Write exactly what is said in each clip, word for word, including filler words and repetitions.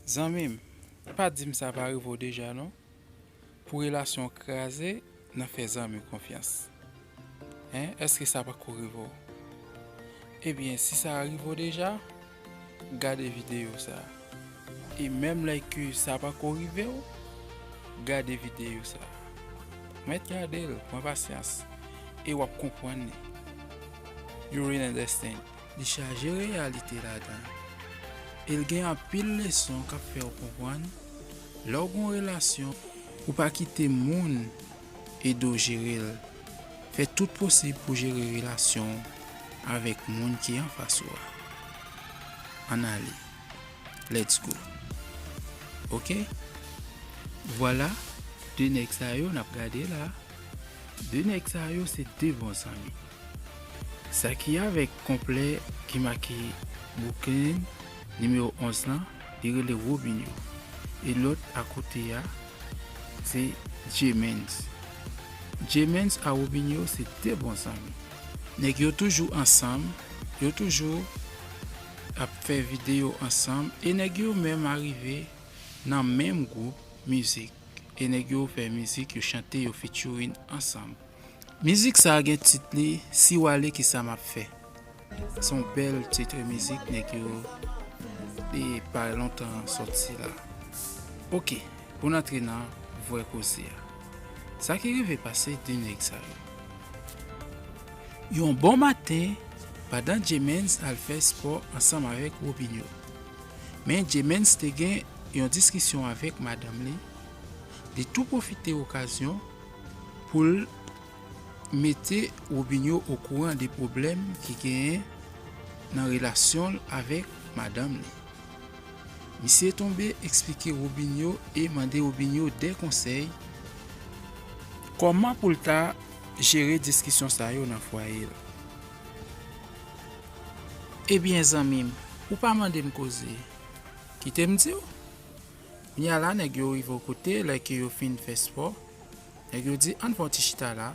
Zanmi m, pa di m sa pa rive w deja non. Pou relasyon w kraze nan fè zanmi konfyans. Hein, èske sa pako rive w? Ebyen, si sa rive w deja, gade videyo sa. E menm lè ke sa pako rive w, gade videyo sa. Mèt gade l, pran pasyans, e w ap konprann li. You will understand. Li chaje reyalite ladan. E l gen anpil leson k ap fè w konprann. Lè w gen yon relasyon, ou pa kite moun ede w jere l. Fè tout posib pou jere relasyon w avèk moun ki anfas ou a. Ann ale. Let's go. Oke? Vwala, de nèg sa yo n ap gade la. De nèg sa yo se de bon zanmi. Sa ki avèk konplè ki make Brooklyn nimewo onz lan, li rele Robinho. E lòt akote a, se Jemens. Jemens a Robinho se de bon zanmi. Nèg yo toujou ansanm, yo toujou ap fè videyo ansanm, e nèg yo menm arive nan menm gwoup mizik. E nèg yo fè mizik, yo chante, yo featuring ansanm. Mizik sa a gen tit li, Si w ale, kisa m ap fè. Se yon bèl tit mizik, nèg yo, e pa lontan sòti la. Oke, pou n antre nan vrè koze a. Sa ki rive pase de nèg sa yo. Yon bon maten, pandan Jemens al fè spò ansanm avèk Robinho. Men Jemens te gen yon diskisyon avèk madanm li, li tou pwofite okazyon pou l mete Robinho okouran de pwoblèm ki genyen nan relasyon l avèk madanm li. Misye tonbe eksplike Robinho e mande Robinho de konsèy kòman pou l ta jere diskisyon sa yo nan fwaye l. Ebyen, zanmi m, ou pa mande m koze. Kite m di w. Kounye a la, nèg yo rive yon kote, lè ke yo fin fè spò, nèg yo di, ann fè yon ti chita la.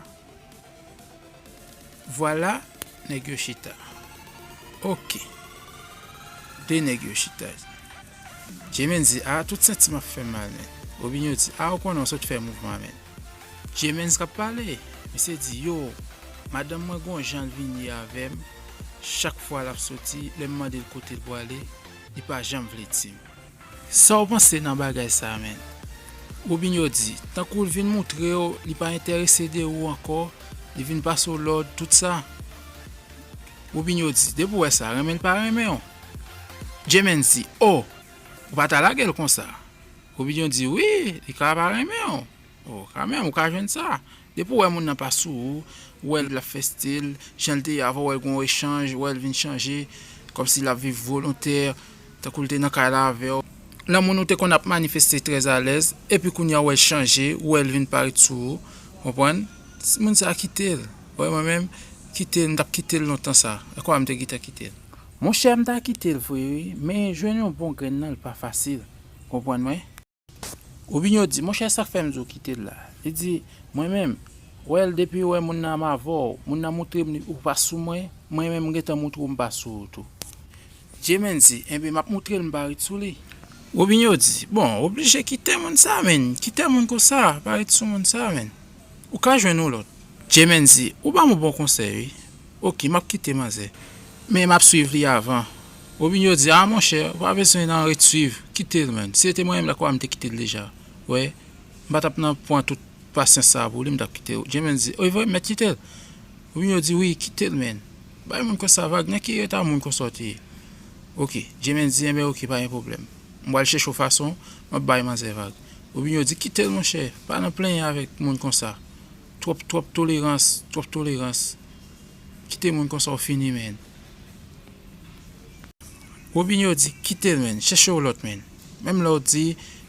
Vwala, nèg yo chita. Oke. De nèg yo chita. Jemens di, a, tout senti m ap fè m mal, men. Robinho di, a, ou konnen w sot fè mouvman, men. Jemens k ap pale. Misye di, yo, madanm mwen gon jan l vini avè m. Chak fwa l ap soti, lè m mande l kote l pwale, li pa janm vle di m. Sa w panse nan bagay sa, men? Robinho di, tankou l vin moutre w, li pa enterese de ou ankò, li vin pase w lòd, tout sa. Robinho di, depi w wè sa, renmen l pa renmen w. Jemens di, o, ou pa ta lage l konsa. Robinho di, wi, li ka pa renmen w. O, kanmenm, ou ka jwenn sa. Depi w wè moun nan pa sou ou, ou wè l ap fè stil, jan l te ye avan, w wè l gon echanj, w wè l vin chanje, kòmsi l ap viv volontè, tankou l te nan kay la avè w. Lanmou nou te konn ap manifeste trè alèz, epi kounye a w wè l chanje, w wè l vin parèt sou ou, konprann? Moun sa kite l. Wè mwen menm, kite l, m t ap kite l lontan sa. E kwa m te gentan kite l. Monchè, m ta kite l vre wi, men jwenn yon bon grenn nan, l pa fasil. Konprann mwen? Robinho di, monchè, sa k fè m di w kite l la? Li di, mwen menm, wè l depi wè moun nan m avè w, moun nan moutre m li ou pa sou mwen, mwen menm m gentan moutre w m pa sou ou tou. Jemens di, enben m ap moutre l m pa ret sou li. Robinho di, bon, w oblije kite moun sa, men, kite moun konsa, pa ret sou moun sa, men. Ou ka jwenn yon lòt. Jemens di, ou ban m yon bon konsèy, wi. Oke, m ap kite manzè. Men m ap swiv li avan. Robinho di, a monchè, ou pa bezwen nan ret swiv. Kite l, men. Si se te mwen menm, dakò, m te kite l deja. Wè, m pa t ap nan pran tout pasyans sa pou li, m t ap kite l. Jemens di, o, e vre, m mèt kite l? Robinho di, wi, kite l, men. Bay moun konsa vag, nan ki eta moun konsa w te ye? Oke, Jemens di, enben oke, pa gen pwoblèm. M pral chèche yon fason, m ap bay manzè vag. Robinho di, kite l, monchè, pa nan plenyen avèk moun konsa. Twòp, twòp tolerans, twòp tolerans. Kite moun konsa w fini, men. Robinho di, kite l, men, chèche yon lòt, men. Menm lè w di,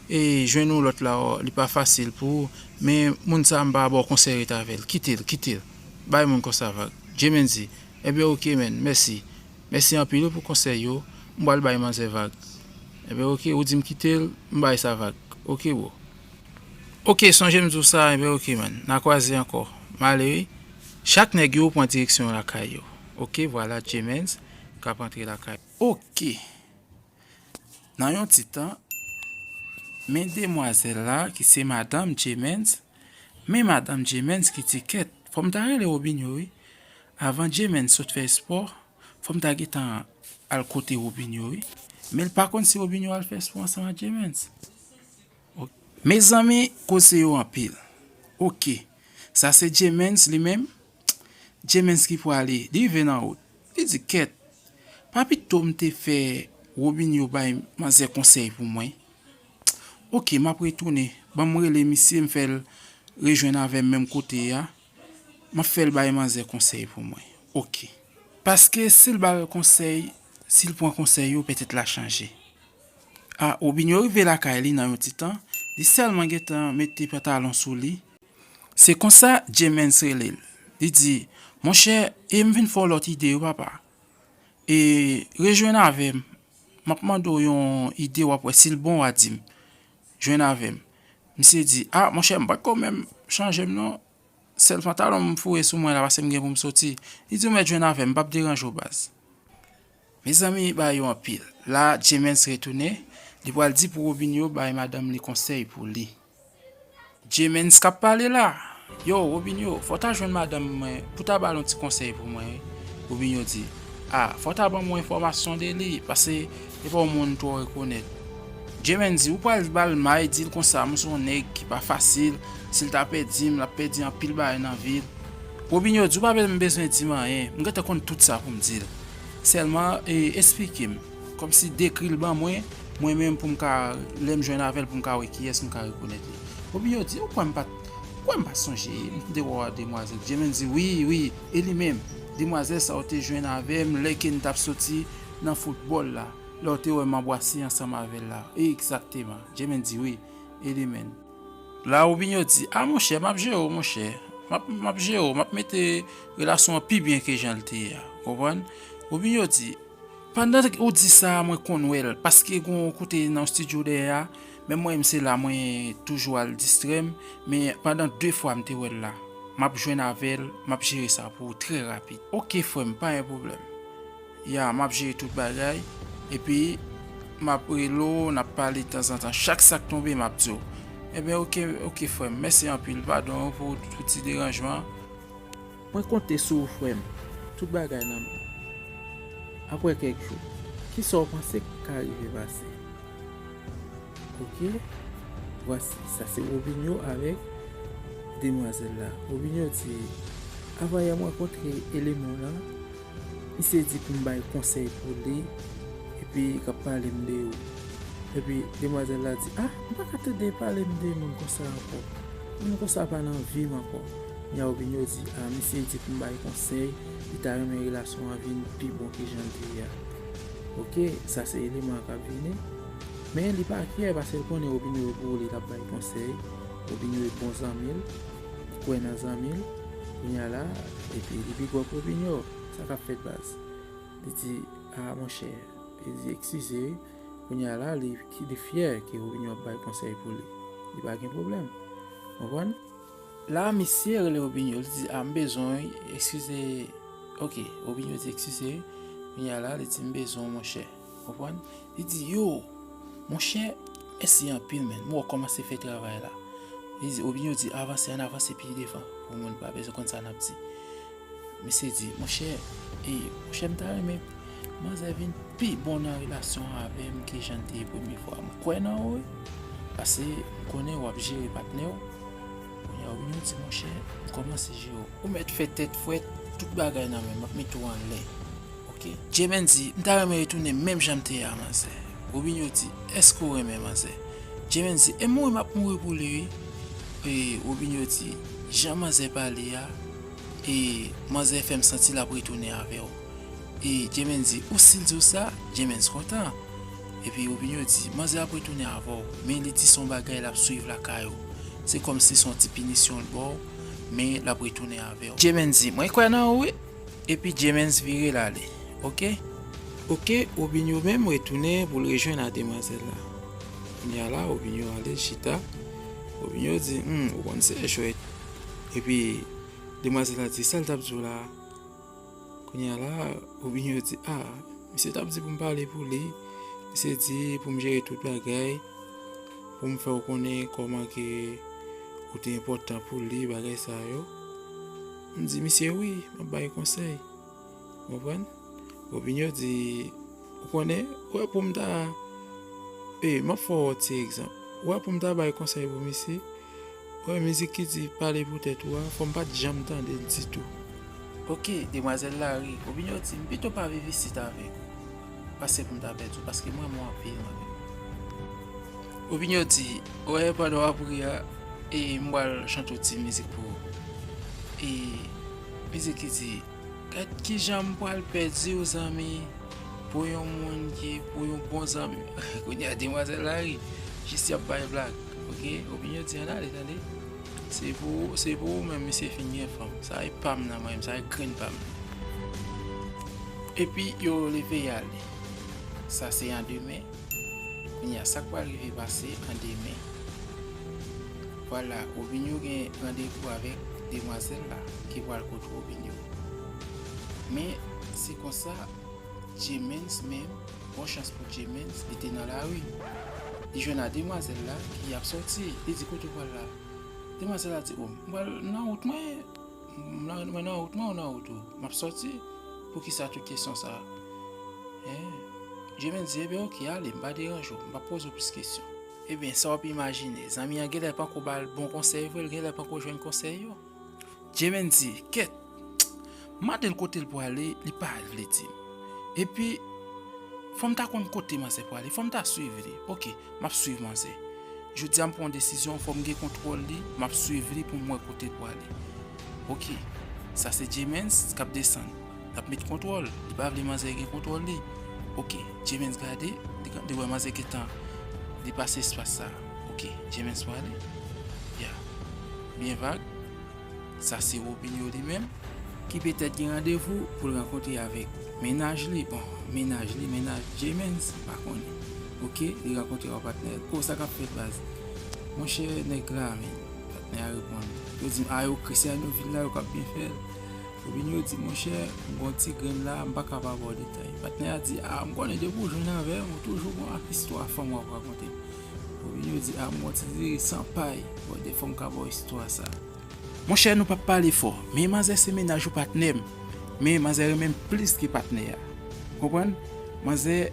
e, jwenn yon lòt la, li pa fasil pou ou, men moun sa a m pa ba w konsèy ret avè l. Kite l, kite l. Bay moun konsa vag. Jemens di, enben oke, men, mèsi. Mèsi anpil wi pou konsèy yo. M pral bay manzè vag. Enben oke, ou di m kite l, m bay sa vag. Oke, bro. Oke, sonje m di w sa, enben oke, man. N a kwaze ankò. M ale wi. Chak nèg yo pran direksyon lakay yo. Oke, vwala Jemens k ap antre lakay. Oke. Nan yon ti tan, Men demwazèl la, ki se madanm Jemens, men madanm Jemens ki di, kèt, fò m ta rele Robinho, wi. Avan Jemens sot fè espò, fò m ta gentan al kote Robinho, wi. Men l pa konn si Robinho al fè espò ansanm ak Jemens. Ok. Mezanmi, koze yo anpil. Ok. Sa se Jemens li menm. Jemens ki prale. Li rive nan wout. Li di, kèt, pa pito m te fè Robinho bay manzè konsèy pou mwen. Ok, m ap retounen. Ban m rele misye, m fè l rejwenn avè m menm kote a. M ap fè l bay manzè konsèy pou mwen. Ok. Paske si l ba l konsèy, si l pran konsèy yo, petèt l a chanje. A, Robinho rive lakay li nan yon ti tan. Li sèlman gentan mete pantalon sou li. Se konsa Jemens rele l. Li di, monchè, e m vin fè w lòt ide wi papa. E rejwenn avè m. M ap mande w yon ide, w ap wè si l bon, w a di m. Jwenn avè m. Misye di, a, monchè, m pa ko menm chanje m non. Sèl pantalon m foure sou mwen la, paske m gen pou m soti. Li di, ou mèt jwenn avè m, m p ap deranje w, baz. Mezanmi, bagay yo anpil. La, Jemens retounen, li pral di pou Robinho bay madanm li konsèy pou li. Jemens k ap pale la. Yo, Robinho, fò w ta jwenn madanm mwen pou ta ba l yon ti konsèy pou mwen, wi. Robinho di, a, fò w ta ban m yon enfòmasyon de li, paske e pa yon moun m twò rekonèt. Jemens di, ou pral ba l may, di l konsa, m se yon nèg ki pa fasil, si l ta pèdi m, l ap pèdi anpil bagay nan vi l. Robinho di, ou pa menm bezwen di m anyen, m gentan konn tout sa pou m di l. Sèlman, e, esplike m. Kòmsi dekri l ban mwen, mwen menm pou m ka, lè m jwenn avè l pou m ka wè kiyès m ka rekonèt li. Robinho di, ou kwè m pa t, ou kwè m pa t sonje, m te wè w ak demwazèl. Jemens di, wi, wi, e li menm. Demwazèl sa w te jwenn avè m lè ke n t ap soti nan foutbòl la, lè w te wè m anbrase ansanm avè l la. Egzakteman. Jemens di, wi, e li menm. La, Robinho di, a monchè, m ap jere w, monchè. M ap, m ap jere w, m ap mete relasyon an pi byen ke jan l te ye a. Konprann? Robinho di, pandan ou di sa a, mwen konn wè l, paske gen yon kote nan yon estidyo dèyè a, menm mwen menm se la mwen toujou al distrè m, men pandan de fwa m te wè l la. M ap jwenn avè l, m ap jere sa pou ou trè rapid. Ok, frè m, pa gen pwoblèm. Ya, m ap jere tout bagay, epi m ap rele w, n ap pale tanzantan. Chak sa k tonbe, m ap di w. Ebyen, ok, ok, frè m, mèsi anpil, padon pou, pou ti deranjman. Mwen konte sou ou, frè m. Tout bagay nan men w. Apre kèk jou, kisa w panse k ka rive pase? Ok, vwasi, sa se Robinho avèk demwazèl la. Robinho di, avan yè m rankontre eleman w lan, misye di pou m bay konsèy pou li, epi k ap pale m de ou. Epi demwazèl la di, a, m pa ka tande pale m de moun konsa ankò. Moun konsa pa nan vi m ankò. Kounya Robinho di, a, misye di pou m bay konsèy, li ta renmen relasyon an vin pi bon ke jan l te ye a. Ok, sa se eleman an k ap vini. Men li pa kyè paske l konnen Robinho pou li t ap bay konsèy. Robinho e bon zanmi l, li kwè nan zanmi l. Kounya la, epi li pi gwo ke Robinho. Sa k ap fèt baz? Li di, a, monchè, li di, eskize wi. Kounya la, li, li fyè ke Robinho ap bay konsèy pou li. Li pa gen pwoblèm. Konprann? La, misye rele Robinho, li di, a, m bezwen, eskize. Ok, Robinho di, eskize. Kounya la, li di, m bezwen w, monchè. Konprann? Li di, yo, monchè, mèsi anpil, men. M wè w kòmanse fè travay la. Li di, Robinho di, avanse, ann avanse pi devan, pou moun pa bezwen konn sa n ap di. Misye di, monchè, e, monchè, m ta renmen manzè vin pi bon nan relasyon an avè m ke jan l te ye premye fwa. M kwè nan ou, wi. Paske m konnen w ap jere patnè w. Kounya Robinho di, monchè, m kòmanse jere w. Ou mèt fè tèt frèt, tout bagay nan men m, m ap mete w anlè. Ok. Jemens di, m ta renmen retounen menm jan m te ye a, manzè. Robinho di, èske w renmen manzè? Jemens di, e mouri m ap mouri pou li, wi. E Robinho di, jan manzè pale a, e manzè fè m santi l ap retounen avè w. E Jemens di, ou si l di w sa, Jemens kontan. Epi Robinho di, manzè ap retounen avè w, men li di se yon bagay l ap swiv lakay ou. Se kòmsi se yon ti pinisyon l ba w, men l ap retounen avè w. Jemens di, mwen kwè nan ou, wi. Epi Jemens vire l ale. Ok? Ok, Robinho menm retounen pou l rejwenn a demwazèl la. Kounya la, Robinho ale chita. Robinho di, hmm, ou konn se jwèt. Epi demwazèl la di, sa l t ap di w la? Kounya la, Robinho di, a, misye t ap di pou m pale pou li. Misye di pou m jere tout bagay. pou m fè w konnen kòman ke ou te enpòtan pou li, bagay sa yo. M di misye, wi, m ap bay konsèy. Ou konprann? Robinho di, ou konnen, ou wè pou m ta, e, m ap fè w yon ti egzanp. Ou wè pou m ta bay konsèy pou misye, ou wè mizik ki di pale pou tèt ou a, fò m pa t janm tande l ditou. Oke, demwazèl la ri. Robinho di, m pito pa viv isit avèk ou, pase pou m ta pèdi w, paske m renmen w anpil, mwen menm. Robinho di, ou wè, pandan w ap ri a, e, m pral chante yon ti mizik pou ou. E, mizik ki di, gad kijan m pral pèdi w, zanmi, pou yon moun ki, pou yon bon zanmi. Kounye a, demwazèl la ri, jis y ap bay blag, oke? Robinho di, ann ale, tande. Se pou, se pou ou menm, misye fin gen fanm. Sa e pa m nan mwen menm, sa e grenn pa m. Epi yo leve y ale. Sa se an demen. Kounye a, sa k pral rive pase an demen. Vwala, Robinho gen randevou avèk demwazèl la ki pral kot Robinho. Men, se konsa, Jemens menm, bon chans pou Jemens, li te nan lari. Li jwenn a demwazèl la ki ap sòti. Li di, kote w pral la? Demwazèl la di, o, m pral nan wout mwen. M nan, mwen nan wout mwen, ou nan wout ou. M ap sòti. Poukisa tout kesyon sa a? Hein? Jemens di, ebyen, oke, ale, m pa deranje w, m p ap poze w plis kesyon. Ebyen, sa w ap imajine, zanmi an genlè panko ba l bon konsèy vre, l genlè panko jwenn konsèy yo. Jemens di, kèt, m mande l kote l pwale, li pa vle di m. Epi, fò m ta konn kote manzè pwale, fò m ta swiv li. Oke, m ap swiv manzè. Jodi a m pran yon desizyon, fò m gen kontwòl li, m ap swiv li pou m wè kote l pwale. Oke, sa se Jemens k ap desann. L ap met kontwòl, li pa vle manzè gen kontwòl li. Oke, Jemens gade, li, li wè manzè gentan depase espas sa. Oke, Jemens pwale. Ya, byen vag. Sa se Robinho li menm, ki petèt gen randevou pou l rankontre avèk mennaj li. Bon, mennaj li, mennaj Jemens, m pa konnen. Oke, li rankontre yon patnè. Ko sa k ap fèt, baz? Monchè, nèg la, men, patnè a reponn. Yo di m, a, yo Cristiano Villa, yo k ap byen fè l. Robinho di, monchè, m gon ti grenn la, m pa ka pa ba w detay. Patnè a di, a, m konnen depi w jwenn avè m, ou toujou gon ak istwa fanm w ap rakonte. Robinho di, a, m gon ti diri san pay, bon, de fwa m ka ba w istwa sa. Monchè, nou p ap pale fò, men manzè se mennaj ou patnè m, men manzè renmen m plis ke patnè a. Konprann? Manzè,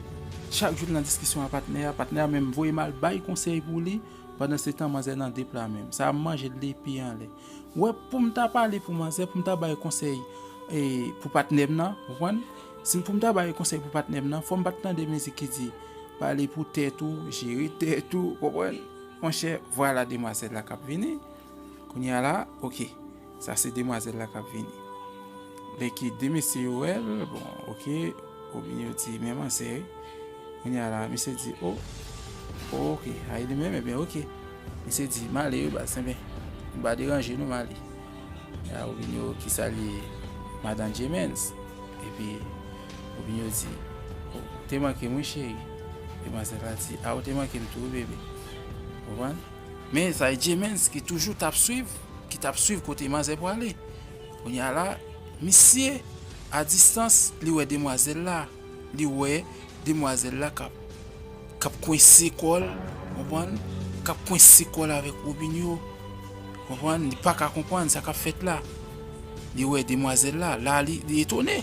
chak jou l nan diskisyon a patnè a, patnè a menm voye m al bay konsèy pou li, pandan se tan manzè nan dep la menm. Sa a manje l de pye anlè. Ou wè, pou m ta pale pou manzè, pou m ta bay konsèy, e, pou patnè m nan, konprann? Si pou m ta bay konsèy pou patnè m nan, fò m pa t tande mizik ki di, pale pou tèt ou, jere tèt ou, konprann? Monchè, vwala demwazèl la k ap vini. Kounye a la, oke. Sa se demwazèl la k ap vini. Lè ke de mesye yo wè l, bon, oke, Robinho di, men manzè wi. Kounye a la, misye di, o, o, oke, a e li menm, ebyen, oke. Misye di, m ale wi, baz, enben, m pa deranje nou, m ale. A Robinho ki salye madan Jemens. Epi, Robinho di, o, ou te manke m wi, cheri. Demwazèl la di, a, ou te manke m tou wi, bebe. Konprann? Men sa e Jemens ki toujou t ap swiv, ki t ap swiv kote manzè pwale. Kounye a la, misye, a distans, li wè demwazèl la, li wè demwazèl la k ap, k ap kwense kò l, konprann? K ap kwense kò l avèk Robinho, konprann? Li pa ka konprann sa k ap fèt la. Li wè demwazèl la, la li, li etone.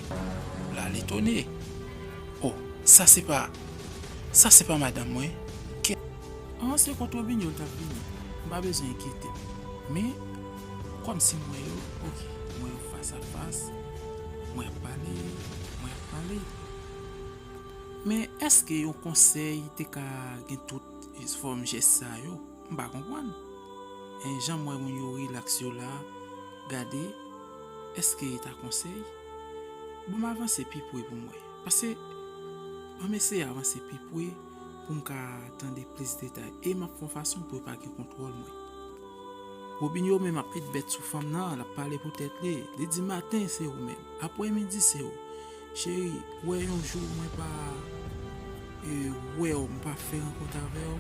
La l etone. O, sa se pa, sa se pa madanm mwen. Ke, an, se kont Robinho l t ap vini. M pa bezwen enkyete m. Men, kòmsi m wè yo, oke, m wè yo fas a fas, mwen ap pale, mwen ap pale. Men èske yon konsèy te ka gen tout fòm jès sa yo? M pa konprann. E jan m wè moun yo rilaks yo la, gade, èske e ta konsèy? Bon, m avanse pi pre pou m wè. Pase, ban m eseye avanse pi pre pou m ka tande plis detay. E m ap fè yon fason pou yo pa gen kontwòl mwen. Robinho menm ap met bèt sou fanm nan, l ap pale pou tèt li. Li di, maten se ou menm, aprèmidi se ou. Cheri, wè yon jou mwen pa, e, wè w, m pa fè rankont avè w,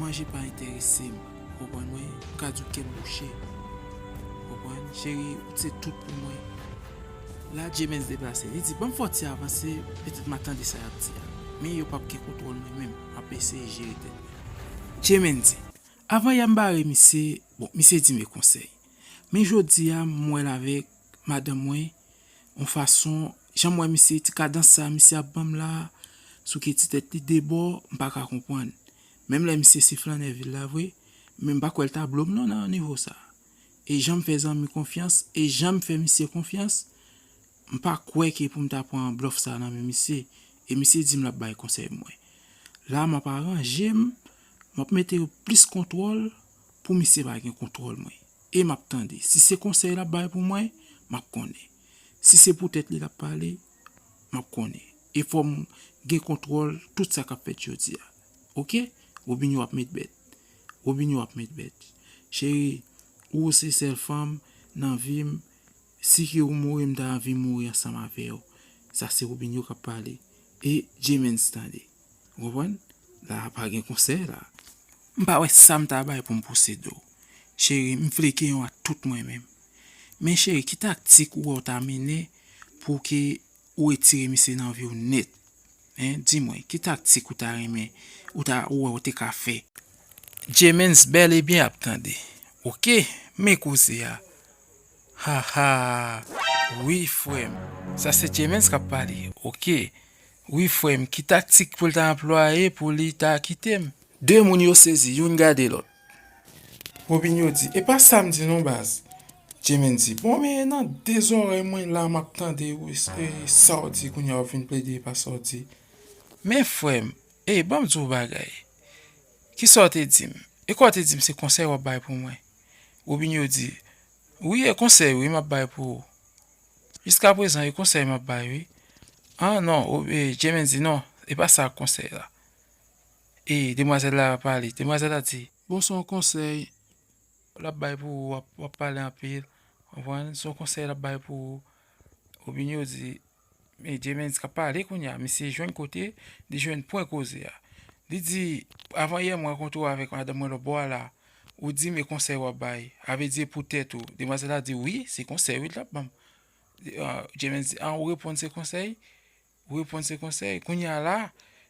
manje pa enterese m. Konprann mwen? M ka di w kè m bouche. Konprann? Cheri, ou se tout pou mwen. La, Jemens deplase. Li di, ban m fè yon ti avanse, petèt m a tande sa y ap di a. Men yo p ap gen kontwòl mwen menm. M ap eseye jere tèt mwen. Jemens di, Avan yè m bare misye, bon, misye di m e konsèy. Men jodi a, m wè l avèk madanm mwen, yon fason, jan m wè misye, ti kadans sa, misye ap ban m la, sou ke ti tèt li de bò, m pa ka konprann. Menm lè misye se flannè vil la vre, men m pa kwè l ta blo m non nan nivo sa. E jan m fè zanmi konfyans, e jan m fè misye konfyans, m pa kwè ke pou m ta pran blòf sa nan men misye. E misye di m l ap bay konsèy mwen. La, m ap aranje m, m ap mete plis kontwòl pou misye pa gen kontwòl mwen. E m ap tande. Si se konsèy l ap bay pou mwen, m ap konnen. Si se pou tèt li l ap pale, m ap konnen. E fò m gen kontwòl tout sa k ap fèt jodi a. Oke? Robinho ap met bèt. Robinho ap met bèt. Cheri, ou se sèl fanm nan vi m. Si ke ou mouri, m ta anvi mouri ansanm avè w. Sa se Robinho k ap pale. E Jemens tande. Ou konprann? La pa gen konsèy la. M pa wè sa m ta bay pou m pouse do. Cheri, m vle gen yon a tout mwen menm. Men cheri, ki taktik ou wè w ta mennen pou ke ou retire misye nan vi w nèt? Hein, di mwen, ki taktik ou ta renmen, ou ta, ou wè w te ka fè? Jemens bèl e byen ap tande. Oke, men koze a. Ha ha. Wi, frè m. Sa se Jemens k ap pale. Oke. Wi, frè m, ki taktik pou l ta anplwaye pou li ta kite m? De moun yo sezi, youn gade lòt. Robinho di, e pa sa m di non, baz. Jemens di, bon, men nan de zòrèy mwen la, m ap tande ou, e sa w di, kounye a w vin plede, e pa sa w di. Men, frè m, e, ban m di w bagay. Kisa w te di m? E kwa w te di m se konsèy w ap bay pou mwen? Robinho di, wi, e konsèy, wi, m ap bay pou ou. Jiska prezan, e konsèy m ap bay, wi. An, non, o, e, Jemens di, non, e pa sa konsèy la. E, demwazèl la pale. Demwazèl la di, bon, se yon konsèy l ap bay pou ou, w ap, w ap pale anpil. Konprann? Se yon konsèy l ap bay pou ou. Robinho di, men Jemens k ap pale kounye a, misye jwenn kote, li jwenn pwen koze a. Li di, avan yè m rankontre w avèk madanm mwen lòtbò a la, ou di m e konsèy w ap bay. A vle di e pou tèt ou. Demwazèl la di, wi, se konsèy, wi, l ap ban m. Ah, Jemens di, an, ou reponn se konsèy? Ou reponn se konsèy? Kounye a la,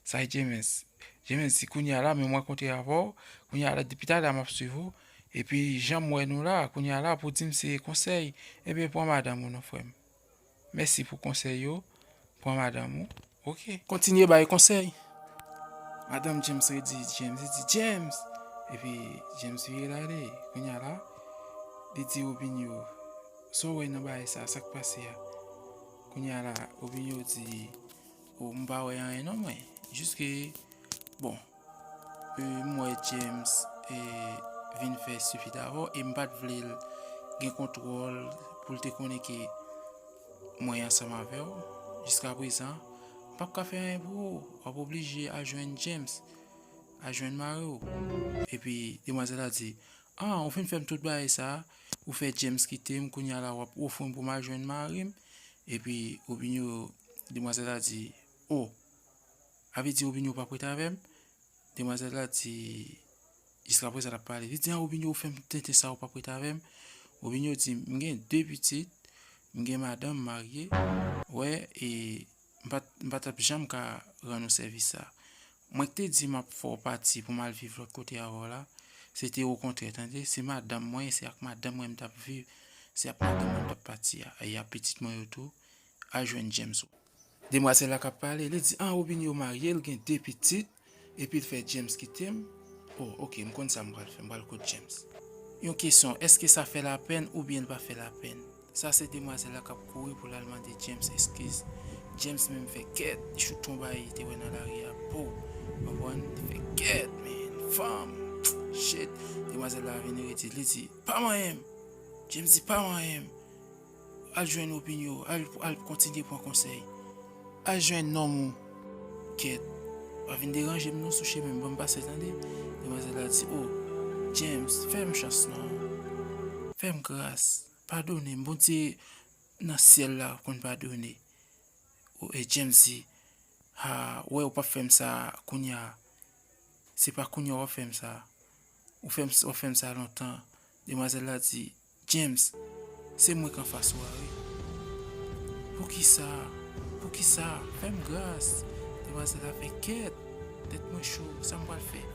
sa e Jemens. Jemens di, kounye a la, men m rankontre avè w, kounye a la, depi talè a m ap swiv ou, epi jan m wè nou la, kounye a la, pou di m se konsèy, ebyen, pran madanm ou non, frè m. Mèsi pou konsèy yo. Pran madanm ou. Oke. Kontinye bay konsèy. Madanm James redi James, li di, James! Epi James vire l ale. Kounye a la, li di Robinho, sa w wè nan bagay sa, sa k pase a? Kounye a la, Robinho di, o, m pa wè anyen non mwen. Jiske, bon, e, m wè James, e, vin fè stipid avè w, e m pa t vle l gen kontwòl pou l te konnen ke mwen ansanm avè w. Jiska prezan, m p ap ka fè anyen pou ou. W ap oblije al jwenn James, al jwenn mari w. Epi, demwazèl la di, ah, ou fin fè m tout bagay sa, ou fè James kite m, kounye a la w ap ofri m pou m al jwenn mari m. Epi, Robinho, demwazèl la di, o, a vle di Robinho p ap ret avè m? Demwazèl la di, jiska prezan l ap pale. Li di, an, Robinho, ou fè m tenten sa, ou p ap ret avè m? Robinho di, m gen de pitit, m gen madanm, m marye. Wè, e m pa t, m pa t ap janm ka rann ou sèvis sa. Mwen k te di m ap fè w pati pou m al viv lòt kote avè w la, se te okontrè, tande, se madanm mwen, se ak madanm mwen m t ap viv, se ak madanm mwen m t ap pati a, e ak pitit mwen yo tou, al jwenn James. Demwazèl la k ap pale, li di, an, Robinho marye, l gen de pitit, epi l fè James kite m. O, oke, m konn sa m pral fè, m pral kot James. Yon kesyon, èske sa fè lapèn oubyen l pa fè lapèn? Sa se demwazèl la k ap kouri pou l al mande James eskiz. James menm fè kèt, li choute yon bagay li te wè nan lari a, po, konprann, li fè kèt, men, fanm, shit, demwazèl la vin redi, li di, pa manyen m! James di, pa manyen m! Al jwenn Robinho, al, al kontinye pran konsèy. Al jwenn nonm ou. Kèt. Pa vin deranje m non sou chemen m, ban m pase, tande. Demwazèl la di, o, James, fè m chans non. Fè m gras. Padone m. Bondye nan syèl la konn padone. O, e James di, ha, w wè ou p ap fè m sa kounye a. Se pa kounye a w ap fè m sa. Ou fè m, w ap fè m sa lontan. Demwazèl la di, James, se mwen k anfas ou a, wi. Poukisa? Poukisa? Fè m gras. Demwazèl la fè kèt. Tèt mwen cho. Sa m pral fè?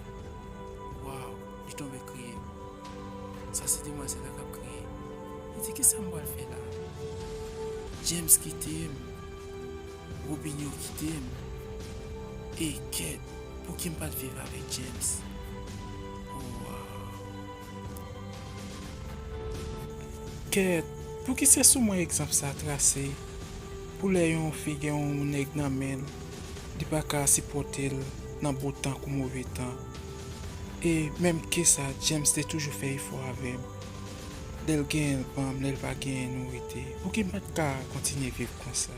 Waw. Li tonbe kriye. Sa se demwazèl la k ap kriye. Li di, "Kisa m pral fè la? James kite m. Robinho kite m. E kèt, pouki m pa t viv avèk James?" Oh, wow. Kèt, pouki se sou mwen egzanp sa trase? Pou lè yon fi gen yon nèg nan men l, li pa ka sipòte l nan bon tan kou move tan. E menm ke sa, James te toujou fè efò avè m. Lè l genyen l ban m, lè l pa genyen nou rete. Pouki m pa t ka kontinye viv konsa?